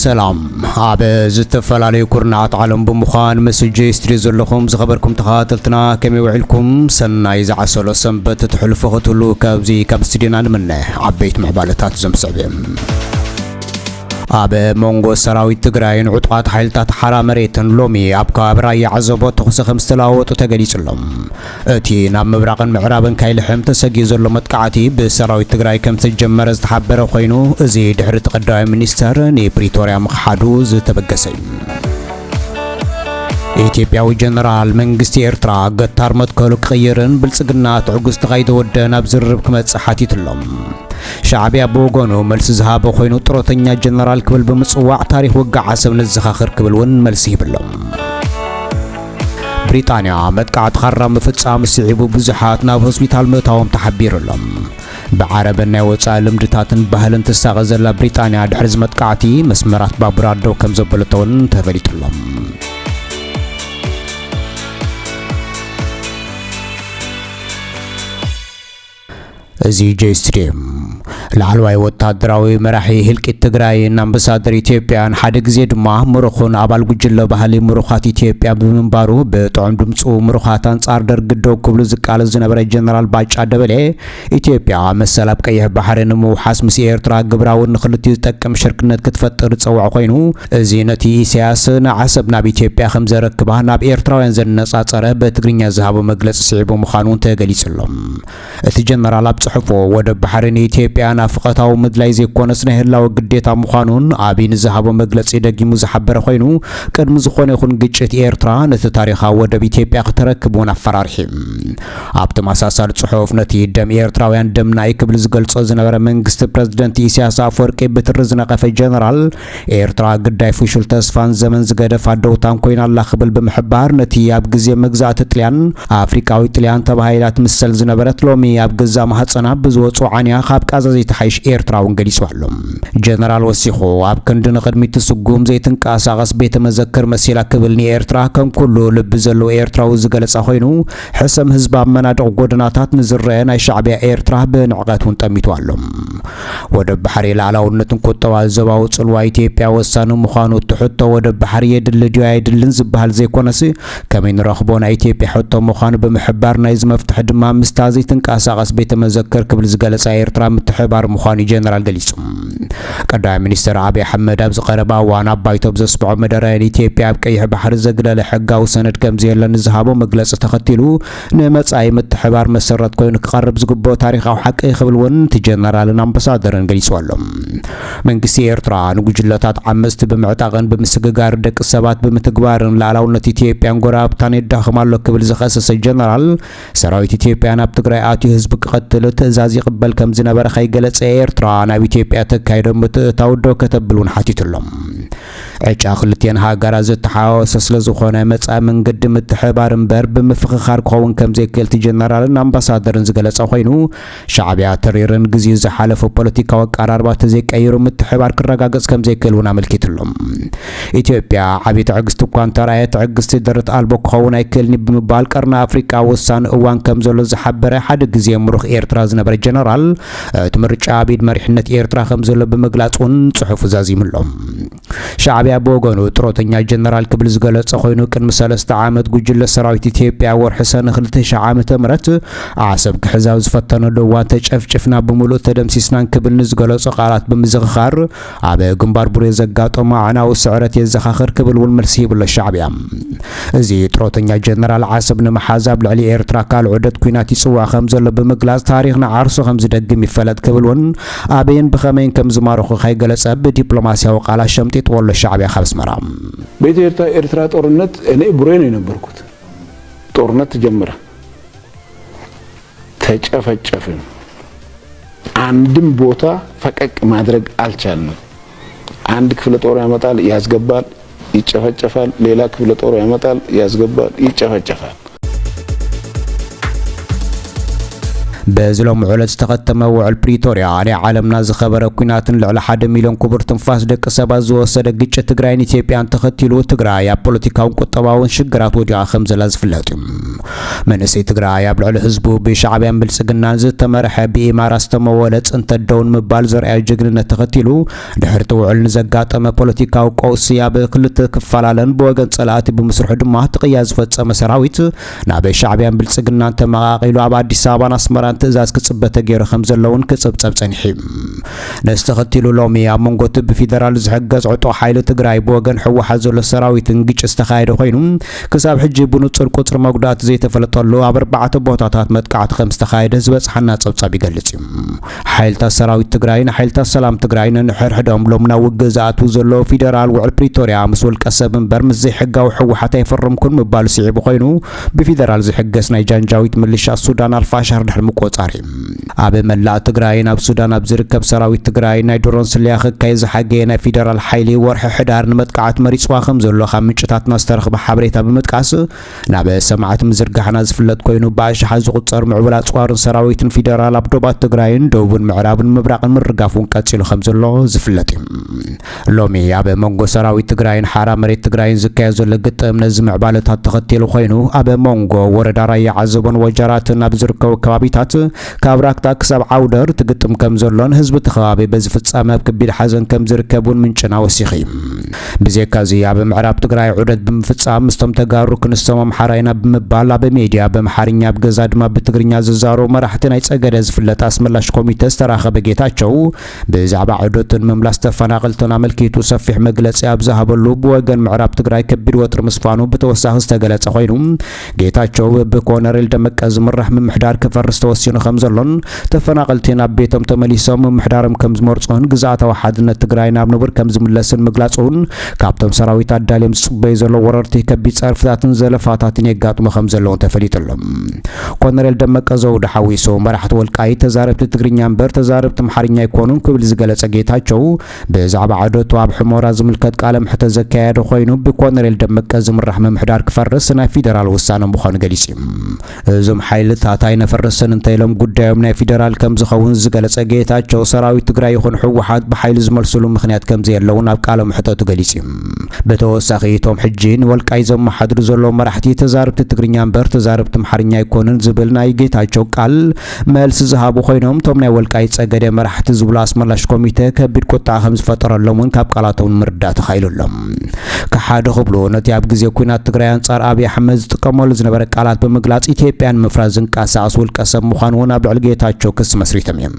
ሰላም። ኣብ ዝተፈላለዩ ኩርናዓት ዓለም ብምዃን ምስ ጄስትሪ ዘለኹም ዝኸበርኩም ተኸታተልትና ከመይ ውዒልኩም? ሰናይ ዝዓሰሎ ሰንበት ትሕልፉ ክትህሉ ካብዚ ካብ ስቱዲዮና ንምነ። ዓበይቲ ምዕባለታት ዘምስዕብ እዮም። ኣብ መንጎ ሰራዊት ትግራይን ዕጡቓት ሓይልታት ሓራ መሬትን ሎሚ ኣብ ከባቢ ራያ ዓዘቦ ተኹሲ ከም ዝተለዋወጡ ተገሊጹ ኣሎ። እቲ ናብ ምብራቕን ምዕራብን ካይልሕም ተሰጊኡ ዘሎ መጥቃዕቲ ብሰራዊት ትግራይ ከም ዝተጀመረ ዝተሓበረ ኮይኑ፣ እዚ ድሕሪ እቲ ቀዳማይ ሚኒስተር ንፕሪቶርያ ምኽሓዱ ዝተበገሰ እዩ። ኢትዮጵያዊ ጀነራል መንግስቲ ኤርትራ ገታር መትከሉ ክቕይርን ብልጽግና ትዕግስቲ ከይተወደ ናብ ዝርርብ ክመጽእ ሓቲቱ ኣሎ። ሻዕብያ ብወገኑ መልሲ ዝሃበ ኮይኑ፣ ጥሮተኛ ጀነራል ክብል ብምጽዋዕ ታሪኽ ውግእ ዓሰብ ነዘኻኽር ክብል እውን መልሲ ሂብሎም። ብሪጣንያ መጥቃዕቲ ካራ ምፍጻም ስዒቡ ብዙሓት ናብ ሆስፒታል ምእታዎም ተሓቢሩ ኣሎ። ብዓረብን ናይ ወጻኢ ልምድታትን ባህልን ትሳቐ ዘላ ብሪጣንያ ድሕሪ እዚ መጥቃዕቲ መስመራት ባቡራት ደው ከም ዘበለቶ እውን ተፈሊጡ ኣሎ። እዚ ጄስትሪ ላዕለዋይ ወታደራዊ መራሒ ህልቂት ትግራይን ኣምባሳደር ኢትዮጵያን ሓደ ግዜ ድማ ምሩኽን ኣባል ጉጅለ ባህሊ ምሩኻት ኢትዮጵያ ብምንባሩ ብጥዑም ድምፁ ምሩኻት ኣንጻር ደርጊ ደው ክብሉ ዝቃለስ ዝነበረ ጀነራል ባጫ ደበሌ ኢትዮጵያ መሰል ኣብ ቀይሕ ባሕሪ ንምውሓስ ምስ ኤርትራ ግብራውን ንክልቲኡ ዝጠቅም ሽርክነት ክትፈጥር ዝጸውዐ ኮይኑ፣ እዚ ነቲ ኢሳያስ ንዓሰብ ናብ ኢትዮጵያ ከም ዘረክባ ናብ ኤርትራውያን ዘነጻጸረ ብትግርኛ ዝሃቦ መግለጺ ስዒቡ ምዃኑ እውን ተገሊጹ ኣሎ። እቲ ጀነራል ኣብ ጽሑፉ፣ ወደብ ባሕሪ ንኢትዮጵያ ናፍቐታዊ ምድላይ ዘይኮነስ ናይ ህላወ ግዴታ ምዃኑን ኣብይ ንዝሃቦ መግለጺ ደጊሙ ዝሓበረ ኮይኑ፣ ቅድሚ ዝኾነ ይኹን ግጭት ኤርትራ ነቲ ታሪኻዊ ወደብ ኢትዮጵያ ክተረክብ እውን ኣፈራርሒ። ኣብ ተመሳሳሊ ጽሑፍ፣ ነቲ ደም ኤርትራውያን ደምና እዩ ክብል ዝገልጾ ዝነበረ መንግስቲ ፕረዚደንት ኢሳያስ ኣፈወርቂ ብትሪ ዝነቐፈ ጀነራል፣ ኤርትራ ግዳይ ፍሹል ተስፋን ዘመን ዝገደፋ ደውታን ኮይና ኣላ ክብል ብምሕባር፣ ነቲ ኣብ ግዜ መግዛእቲ ጥልያን ኣፍሪቃዊ ጥልያን ተባሂላ ትምሰል ዝነበረት ሎሚ ኣብ ገዛእ ማህጸና ብዝወጹ ዓንያ ካብ ቃዛዚት ሓይሽ ኤርትራ እውን ገሊጹ ኣሎ። ጀነራል ወሲኹ፣ ኣብ ክንዲ ንቕድሚት ትስጉም ዘይትንቀሳቐስ ቤተ መዘክር መሲላ ክብል ንኤርትራ ከም ኩሉ ልቢ ዘለዎ ኤርትራዊ ዝገለጸ ኮይኑ፣ ሕሰም ህዝቢ ኣብ መናድቕ ጎደናታት ንዝረአ ናይ ሻዕብያ ኤርትራ ብንዕቀት እውን ጠሚቱ ኣሎ። ወደብ ባሕሪ ሉዓላውነትን ቁጠባ ዞባዊ ጽልዋ ኢትዮጵያ ወሳኒ ምዃኑ እቲ ሕቶ ወደብ ባሕሪ የድሊ ድዩ ኣየድልን ዝበሃል ዘይኮነስ፣ ከመይ ንረኽቦ ናይ ኢትዮጵያ ሕቶ ምዃኑ ብምሕባር፣ ናይዚ መፍትሒ ድማ ምስታ ዘይትንቀሳቐስ ቤተ መዘክር ክብል ዝገለጻ ኤርትራ ምትሕባር ምዃኑ ጀነራል ገሊጹ። ቀዳማይ ሚኒስትር ኣብይ ኣሕመድ ኣብዚ ቀረባ እዋን ኣብ ባይቶ ብዘስምዖ መደረ፣ ንኢትዮጵያ ኣብ ቀይሕ ባሕሪ ዘግለለ ሕጋዊ ሰነድ ከም ዘየለ ንዝሃቦ መግለጺ ተኸቲሉ፣ ንመጻኢ ምትሕባር መሰረት ኮይኑ ክቐርብ ዝግብኦ ታሪኻዊ ሓቂ ክብል እውን እቲ ጀነራልን ኣምባሳደርን ገሊጹ ኣሎ። መንግስቲ ኤርትራ ንጉጅለታት ዓመጽቲ ብምዕጣቕን ብምስግጋር ደቂ ሰባት ብምትግባርን ሉዓላውነት ኢትዮጵያን ጎረባብታን የዳኽም ኣሎ ክብል ዝኸሰሰ ጀነራል፣ ሰራዊት ኢትዮጵያ ናብ ትግራይ ኣትዩ ህዝቢ ክቐትል ትእዛዝ ይቕበል ከም ዝነበረ ከይገለጸ፣ ኤርትራ ናብ ኢትዮጵያ ተካይዶ ምትእትታው ደው ከተብል እውን ሓቲቱ ኣሎ። ዕጫ ክልቲአን ሃገራት ዝተሓዋወሰ ስለ ዝኾነ፣ መጻኢ መንገዲ ምትሕባር እምበር ብምፍኽኻር ክኸውን ከም ዘይክእል እቲ ጀነራልን ኣምባሳደርን ዝገለጸ ኮይኑ፣ ሻዕብያ ተሪርን ግዜኡ ዝሓለፎ ፖለቲካዊ ኣቀራርባ ተዘይቀይሩ ምትሕባር ክረጋገጽ ከም ዘይክእል እውን ኣመልኪቱ ኣሎ። ኢትዮጵያ ዓቢ ትዕግስቲ እኳ እንተረኣየ፣ ትዕግስቲ ደረት ኣልቦ ክኸውን ኣይክእልን እዩ ብምባል፣ ቀርኒ ኣፍሪቃ ወሳኒ እዋን ከም ዘሎ ዝሓበረ ሓደ ግዜ ምሩኽ ኤርትራ ዝነበረ ጀነራል፣ እቲ ምርጫ ኣብ ኢድ መሪሕነት ኤርትራ ከም ዘሎ ብምግላጽ እውን ጽሑፉ ዛዚሙ ኣሎ። ሻዕብያ ብወገኑ፣ ጥሮተኛ ጀነራል ክብል ዝገለጸ ኮይኑ፣ ቅድሚ ሰለስተ ዓመት ጉጅለ ሰራዊት ኢትዮጵያ ወርሒ ሰነ ክልተ ሺሕ ዓመተ ምህረት ዓሰብ ክሕዝ ኣብ ዝፈተነሉ እዋን፣ ተጨፍጭፍና ብምሉእ ተደምሲስናን ክብል ንዝገለጾ ቃላት ብምዝኽኻር፣ ኣብ ግንባር ቡሬ ዘጋጠሞ ኣዕናዊ ስዕረት የዘኻኽር ክብል እውን መልሲ ሂብሎ ሻዕብያ። እዚ ጥሮተኛ ጀነራል ዓሰብ ንምሓዝ ኣብ ልዕሊ ኤርትራ ካልእ ዑደት ኲናት ይጽዋዕ ከም ዘሎ ብምግላጽ፣ ታሪኽ ንዓርሱ ከም ዝደግም ይፈለጥ ክብል እውን ኣበይን ብኸመይን ከም ዝማረኹ ከይገለጸ ብዲፕሎማስያዊ ቃላት ሸምጢጥዎ ኣሎ ሻዕብያ ካብ ኣስመራ። በኢትዮ ኤርትራ ጦርነት እኔ ቡሬ ነው የነበርኩት። ጦርነት ተጀመረ፣ ተጨፈጨፍን። አንድም ቦታ ፈቀቅ ማድረግ አልቻልንም። አንድ ክፍለ ጦር ያመጣል፣ ያስገባል፣ ይጨፈጨፋል። ሌላ ክፍለ ጦር ያመጣል፣ ያስገባል፣ ይጨፈጨፋል። በዚ ሎም ዕለት ዝተኸተመ ውዕል ፕሪቶርያ፣ ናይ ዓለምና ዝኸበረ ኲናትን ልዕሊ ሓደ ሚልዮን ክቡር ትንፋስ ደቂ ሰባት ዝወሰደ ግጭት ትግራይን ኢትዮጵያን ተኸቲሉ፣ ትግራይ ኣብ ፖለቲካውን ቁጠባውን ሽግራት ወዲቓ ከም ዘላ ዝፍለጥ እዩ። መንእሰይ ትግራይ ኣብ ልዕሊ ህዝቡ ብሻዕብያን ብልጽግናን ዝተመርሐ ብኢማራ ዝተመወለ ጽንተት ደው ንምባል ዘርኣዮ ጅግንነት ተኸቲሉ፣ ድሕሪ እቲ ውዕል ንዘጋጠመ ፖለቲካዊ ቀውሲ ኣብ ክልተ ክፈላለን ብወገን ጸላእቲ ብምስርሑ ድማ እቲ ቅያ ዝፈጸመ ሰራዊት ናብ ሻዕብያን ብልጽግናን ተመቓቒሉ ኣብ ኣዲስ ኣበባን ኣስመራን ትእዛዝ ክጽበ ተገይሩ ከም ዘለውን ክጽብጸብ ጸኒሑ እዩ። ነዚ ተኸቲሉ ሎሚ ኣብ መንጎ እቲ ብፊደራል ዝሕገዝ ዕጡቕ ሓይሊ ትግራይ ብወገን ህወሓት ዘሎ ሰራዊትን ግጭት ዝተኻየደ ኮይኑ፣ ክሳብ ሕጂ ብንጹር ቁጽሪ መጉዳእቲ ዘይተፈለጠሉ ኣብ ኣርባዕተ ቦታታት መጥቃዕቲ ከም ዝተኻየደ ዝበጽሓና ጸብጻብ ይገልጽ እዩ። ሓይልታት ሰራዊት ትግራይ ንሓይልታት ሰላም ትግራይ ነንሕድሕዶም ሎም ናብ ውግእ ዝኣትዉ ዘለዉ ፊደራል ውዕል ፕሪቶርያ ምስ ውልቀ ሰብ እምበር ምስ ዘይሕጋዊ ህወሓት ኣይፈረምኩን ምባሉ ስዒቡ ኮይኑ፣ ብፊደራል ዝሕገዝ ናይ ጃንጃዊት ምልሻ ሱዳን ኣልፋሻር ድሕሪ ምቆጻር እዩ። ኣብ መላእ ትግራይን ኣብ ሱዳን ኣብ ዝርከብ ሰራዊት ትግራይ ናይ ድሮን ስለያ ክካየድ ዝሓገየ ናይ ፊደራል ሓይሊ ወርሒ ሕዳር ንመጥቃዕቲ መሪጽዋ ከም ዘሎ ካብ ምንጭታትና ዝተረኽበ ሓበሬታ ብምጥቃስ ናብ ሰማዕቲ ምዝርጋሕና ዝፍለጥ ኮይኑ፣ ብኣሽሓት ዝቑጸር ምዕቡል ኣጽዋርን ሰራዊትን ፊደራል ኣብ ዶባት ትግራይን ደቡብን ምዕራብን ምብራቕን ምርጋፍ እውን ቀጺሉ ከም ዘሎ ዝፍለጥ እዩ። ሎሚ ኣብ መንጎ ሰራዊት ትግራይን ሓራ መሬት ትግራይን ዝካየድ ዘሎ ግጥም ነዚ ምዕባለታት ተኸቲሉ ኮይኑ፣ ኣብ መንጎ ወረዳ ራያ ዓዘቦን ወጀራትን ኣብ ዝርከቡ ከባቢታት ካብ ራክታ ክሳብ ዓውደር ትግጥም ከም ዘሎን ህዝቢ እቲ ከባቢ በዚ ፍጻመ ኣብ ከቢድ ሓዘን ከም ዝርከብ እውን ምንጭና ወሲኹ እዩ። ብዘይካዚ ኣብ ምዕራብ ትግራይ ዑደት ብምፍጻም ምስቶም ተጋሩ ክንሶም ኣምሓራ ኢና ብምባል ኣብ ሜድያ ብኣምሓርኛ ኣብ ገዛ ድማ ብትግርኛ ዝዛረቡ መራሕቲ ናይ ጸገደ ዝፍለጥ ኣስመላሽ ኮሚተ ዝተራኸበ ጌታቸው ብዛዕባ ዑደቱን ምምላስ ተፈናቐልትን ኣመልኪቱ ሰፊሕ መግለጺ ኣብ ዝሃበሉ ብወገን ምዕራብ ትግራይ ከቢድ ወጥሪ ምስፋኑ ብተወሳኺ ዝተገለጸ ኮይኑ ጌታቸው ብኮነሬል ደመቀ ዝምራሕ ምምሕዳር ክፈርስ ተወሲኑ ከም ዘሎን ተፈናቐልቲ ናብ ቤቶም ተመሊሶም ምምሕዳሮም ከም ዝመርጹን ግዝኣታዊ ሓድነት ትግራይ ናብ ንቡር ከም ዝምለስን ምግላጹን ካብቶም ሰራዊት ኣዳልዮም ዝጽበዩ ዘለዉ ወረርቲ ከቢድ ጸርፍታትን ዘለፋታትን የጋጥሙ ከም ዘለውን ተፈሊጡ ኣሎ። ኮነሬል ደመቀ ዘውዱ ሓዊሱ መራሕቲ ወልቃይት ተዛረብቲ ትግርኛ እምበር ተዛረብቲ ኣምሓርኛ ኣይኮኑን ክብል ዝገለጸ ጌታቸው ብዛዕባ ዑደቱ ኣብ ሕሞራ ዝምልከት ቃለ መሕተት ዘካየደ ኮይኑ ብኮነሬል ደመቀ ዝምራሕ ምምሕዳር ክፈርስ ናይ ፊደራል ውሳነ ምዃኑ ገሊጹ እዩ። እዞም ሓይልታት ኣይነፈርስን እንተኢሎም ጉዳዮም ናይ ፊደራል ከም ዝኸውን ዝገለጸ ጌታቸው ሰራዊት ትግራይ ይኹን ህወሓት ብሓይሊ ዝመልስሉ ምኽንያት ከም ዘየለውን ኣብ ቃለ መሕተቱ ገሊጹ እዩ። ብተወሳኺ እቶም ሕጂ ንወልቃይት ዘመሓድሩ ዘለዉ መራሕቲ ተዛረብቲ ትግርኛ እምበር ተዛረብቲ ኣምሓርኛ ኣይኮኑን ዝብል ናይ ጌታቸው ቃል መልሲ ዝሃቡ ኮይኖም እቶም ናይ ወልቃይት ጸገደ መራሕቲ ዝብሉ ኣስመላሽ ኮሚተ ከቢድ ቁጥዓ ከም ዝፈጠረሎም እውን ካብ ቃላቶም ንምርዳእ ተኻኢሉ ኣሎ። ከሓዲ ክብሉ ነቲ ኣብ ግዜ ኲናት ትግራይ ኣንጻር ኣብይ ኣሕመድ ዝጥቀመሉ ዝነበረ ቃላት ብምግላጽ ኢትዮጵያ ንምፍራስ ዝንቀሳቐስ ውልቀ ሰብ ምዃኑ እውን ኣብ ልዕሊ ጌታቸው ክሲ መስሪቶም እዮም።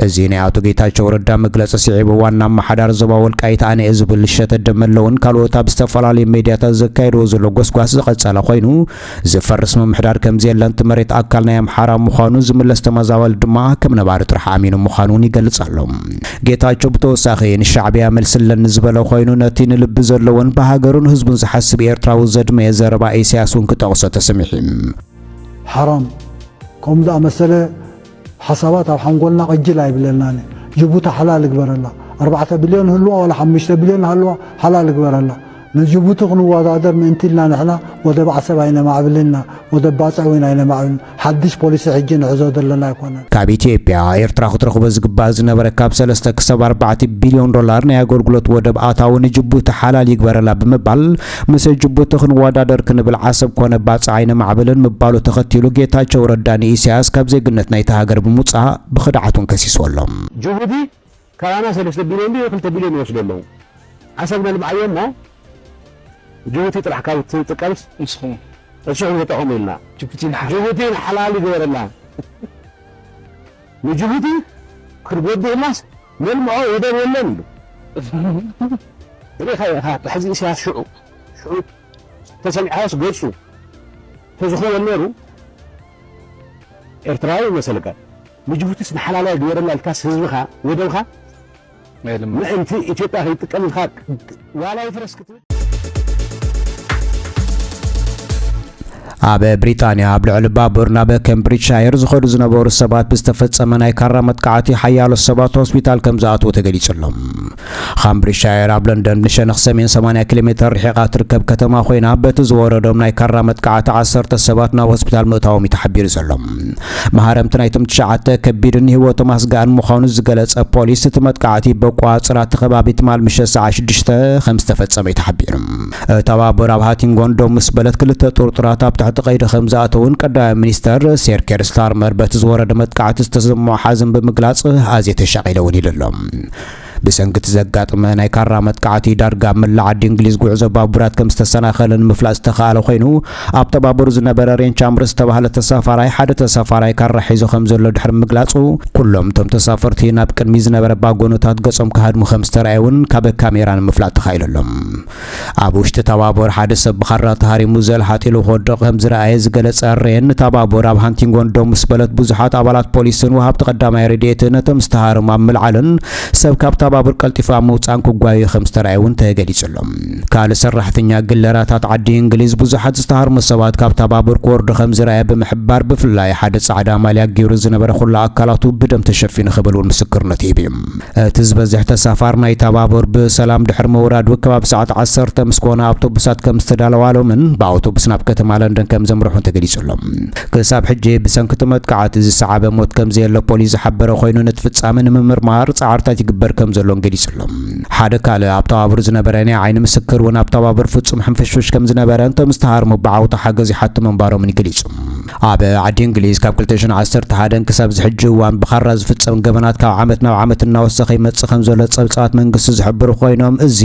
እዚ ናይ ኣቶ ጌታቸው ረዳ መግለጺ ስዒቡ ዋና ኣመሓዳሪ ዞባ ወልቃይት ኣነ እየ ዝብል ሸተት ደመለውን ካልኦት ኣብ ዝተፈላለዩ ሜድያታት ዘካየድዎ ዘሎ ጎስጓስ ዝቐጸለ ኮይኑ ዝፈርስ ምምሕዳር ከም ዘየለን እቲ መሬት ኣካል ናይ ኣምሓራ ምዃኑ ዝምለስ ተመዛባሊ ድማ ከም ነባሪ ጥራሕ ኣሚኑ ምዃኑ እውን ይገልጽ ኣሎ። ጌታቸው ብተወሳኺ ንሻዕብያ መልሲ ኣለኒ ዝበለ ኮይኑ ነቲ ንልቢ ዘለዎን ብሃገሩን ህዝቡን ዝሓስብ ኤርትራዊ ዘድመየ ዘረባ ኢሳያስ እውን ክጠቕሶ ተሰሚዑ። ሓራም ከምኡ ዝኣመሰለ ሓሳባት ኣብ ሓንጎልና ቅጅል ኣይብለልናን እዩ። ጅቡቲ ሓላል ይግበረላ። ኣርባዕተ ቢልዮን ህልዋ ዋላ ሓሙሽተ ቢልዮን ሃልዋ ሓላል ይግበረላ። ንጅቡቲ ክንወዳደር ምእንቲ ኢልና ንሕና ወደብ ዓሰብ ኣይነማዕብልን ኢና፣ ወደብ ባጽዕ እውን ኣይነማዕብልን። ሓድሽ ፖሊሲ ሕጂ ንሕዞ ዘለና ኣይኮነን። ካብ ኢትዮጵያ ኤርትራ ክትረኽቦ ዝግባእ ዝነበረ ካብ ሰለስተ ክሳብ ኣርባዕተ ቢልዮን ዶላር ናይ ኣገልግሎት ወደብ ኣታዊ ንጅቡቲ ሓላል ይግበረላ ብምባል ምስ ጅቡቲ ክንወዳደር ክንብል ዓሰብ ኮነ ባጽዕ ኣይነማዕብልን ምባሉ ተኸቲሉ ጌታቸው ረዳ ንኢሳያስ ካብ ዜግነት ናይታ ሃገር ብምውጻእ ብኽድዓት እውን ከሲስዎ ኣሎ። ጅቡቲ ካባና ሰለስተ ቢልዮን ድዩ ክልተ ቢልዮን ይወስዱ ኣለዉ። ዓሰብ ነልምዓዮ እሞ ጅቡቲ ጥራሕ ካብ እትጥቀምስ ንስኹም ንስኹም ተጠቐሙ ኢልና። ጅቡቲ ንሓ- ጅቡቲ ንሓላል ይግበረላ። ንጅቡቲ ክንጎድእ ኢልናስ ነልምዖ ወደብ የለን ኢሉ። ርኢኻ ኢኻ ሕዚ ኢሳያስ ሽዑ ሽዑ ተሰሚዕካዮስ ገጹ ተዝኸውን ነይሩ ኤርትራዊ ይመሰለካ። ንጅቡቲስ ንሓላላይ ግበረላ ኢልካስ ህዝብኻ ወደብኻ ምእንቲ ኢትዮጵያ ከይጥቀም ኢልካ ዋላ ይፍረስ ክትብል። ኣብ ብሪጣንያ ኣብ ልዕሊ ባቡር ናብ ከምብሪጅሻየር ዝኸዱ ዝነበሩ ሰባት ብዝተፈጸመ ናይ ካራ መጥቃዕቲ ሓያሎ ሰባት ሆስፒታል ከም ዝኣትዉ ተገሊጹ ኣሎ። ካምብሪጅሻየር ኣብ ለንደን ንሸነኽ ሰሜን ሰማንያ ኪሎ ሜተር ርሒቓ ትርከብ ከተማ ኮይና፣ በቲ ዝወረዶም ናይ ካራ መጥቃዕቲ ዓሰርተ ሰባት ናብ ሆስፒታል ምእታዎም እዩ ተሓቢሩ ዘሎ። መሃረምቲ ናይቶም ትሽዓተ ከቢድን ንህይወቶም ኣስጋእን ምዃኑ ዝገለጸ ፖሊስ፣ እቲ መጥቃዕቲ በቋጽራ እቲ ከባቢ ትማል ምሸት ሰዓት ሽዱሽተ ከም ዝተፈጸመ እዩ ተሓቢሩ። እታ ባቡር ኣብ ሃቲንጎን ደው ምስ በለት፣ ክልተ ጥርጡራት ኣብ ትሕቲ ቀይዲ ከም ዝኣተዉን ቀዳማይ ሚኒስተር ሴር ኬር ስታርመር በቲ ዝወረደ መጥቃዕቲ ዝተሰምዖ ሓዘን ብምግላጽ፣ ኣዝየ ተሻቒለ እውን ኢሉ ኣሎ። ብሰንኪ እቲ ዘጋጠመ ናይ ካራ መጥቃዕቲ፣ ዳርጋ ኣብ መላእ ዓዲ እንግሊዝ ጉዕዞ ባቡራት ከም ዝተሰናኸለ ንምፍላጥ ዝተኻእለ ኮይኑ፣ ኣብታ ባቡር ዝነበረ ሬን ቻምር ዝተባህለ ተሳፋራይ፣ ሓደ ተሳፋራይ ካራ ሒዙ ከም ዘሎ ድሕሪ ምግላጹ፣ ኩሎም እቶም ተሳፈርቲ ናብ ቅድሚ ዝነበረ ባጎኖታት ገጾም ክሃድሙ ከም ዝተረኣየ እውን ካብ ካሜራ ንምፍላጥ ተኻኢሉ ኣሎ። ኣብ ውሽጢ እታ ባቡር ሓደ ሰብ ብኻራ ተሃሪሙ ዘልሃጥ ኢሉ ክወድቕ ከም ዝረኣየ ዝገለጸ ሬን፣ እታ ባቡር ኣብ ሃንቲንጎን ደው ምስ በለት፣ ብዙሓት ኣባላት ፖሊስን ወሃብቲ ቀዳማይ ረድኤትን ነቶም ዝተሃርሙ ኣብ ምልዓልን ሰብ ካብታ ባቡር ቀልጢፉ ኣብ ምውጻእን ክጓዩ ከም ዝተረኣየ እውን ተገሊጹ ኣሎ። ካልእ ሰራሕተኛ ግለራታት ዓዲ እንግሊዝ፣ ብዙሓት ዝተሃርሙ ሰባት ካብታ ባቡር ክወርዱ ከም ዝረኣየ ብምሕባር፣ ብፍላይ ሓደ ጻዕዳ ማልያ ገይሩ ዝነበረ ኩሉ ኣካላቱ ብደም ተሸፊኑ ክብል እውን ምስክርነት ሂቡ እዩ። እቲ ዝበዝሕ ተሳፋር ናይታ ባቡር ብሰላም ድሕሪ ምውራዱ፣ ከባቢ ሰዓት ዓሰርተ ምስ ኮነ ኣውቶቡሳት ከም ዝተዳለዋሎምን ብኣውቶቡስ ናብ ከተማ ለንደን ከም ዘምርሑን ተገሊጹ ኣሎ። ክሳብ ሕጂ ብሰንኪ እቲ መጥቃዕቲ ዝሰዓበ ሞት ከም ዘየለ ፖሊስ ዝሓበረ ኮይኑ፣ ነቲ ፍጻመ ንምምርማር ጻዕርታት ይግበር ከም ዘሎን ገሊጹ ኣሎ። ሓደ ካልእ ኣብታ ባቡር ዝነበረ ናይ ዓይኒ ምስክር እውን ኣብታ ባቡር ፍጹም ሕንፍሽፍሽ ከም ዝነበረ፣ እንቶም ዝተሃርሙ ብዓውታ ሓገዝ ይሓቱ ምንባሮምን ገሊጹ። ኣብ ዓዲ እንግሊዝ ካብ ክልተ ሽሕን ዓሰርተ ሓደን ክሳብ ዝሕጂ እዋን ብኻራ ዝፍጸም ገበናት ካብ ዓመት ናብ ዓመት እናወሰኸ ይመጽእ ከም ዘሎ ጸብጻባት መንግስቲ ዝሕብሩ ኮይኖም፣ እዚ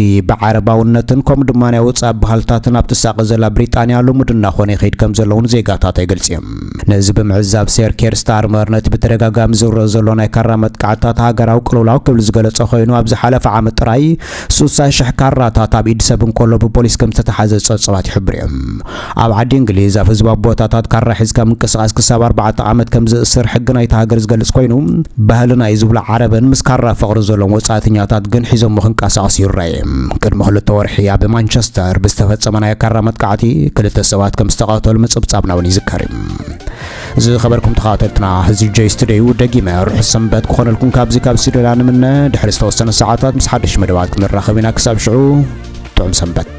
ብዓረባውነትን ከምኡ ድማ ናይ ወጻኢ ባህልታትን ኣብ ትሳቐ ዘላ ብሪጣንያ ልሙድ እናኾነ ይኸይድ ከም ዘሎ እውን ዜጋታት ኣይገልጽ እዮም። ነዚ ብምዕዛብ ሴር ኬር ስታርመር ነቲ ብተደጋጋሚ ዝውረ ዘሎ ናይ ካራ መጥቃዕታት ሃገራዊ ቅልውላው ክብል ዝገለጸ ኮይኑ፣ ኣብ ዝሓለፈ ዓመት ጥራይ ስሳ ሽሕ ካራታት ኣብ ኢድ ሰብ እንከሎ ብፖሊስ ከም ዝተተሓዘ ጸብጻባት ይሕብሩ እዮም። ኣብ ዓዲ እንግሊዝ ኣብ ህዝባዊ ቦታታት ካራ ሒዝካ ምንቅስቓስ ክሳብ ኣርባዕተ ዓመት ከም ዝእስር ሕጊ ናይቲ ሃገር ዝገልጽ ኮይኑ፣ ባህልና እዩ ዝብሎ ዓረብን ምስ ካራ ፍቕሪ ዘለዎም ወጻእተኛታት ግን ሒዞሞ ክንቀሳቐሱ ይረኣዩ። ቅድሚ ክልተ ወርሒ ኣብ ማንቸስተር ብዝተፈጸመ ናይ ካራ መጥቃዕቲ ክልተ ሰባት ከም ዝተቐተሉ ምጽብጻብና እውን ይዝከር እዩ። ዝኸበርኩም ተኸታተልትና፣ እዚ ጆይ ስቱዲዮ ደጊመ ርሑስ ሰንበት ክኾነልኩም ካብዚ ካብ ስቱዲዮና ንምነ። ድሕሪ ዝተወሰነ ሰዓታት ምስ ሓደሽ መደባት ክንራኸብ ኢና። ክሳብ ሽዑ ጥዑም ሰንበት።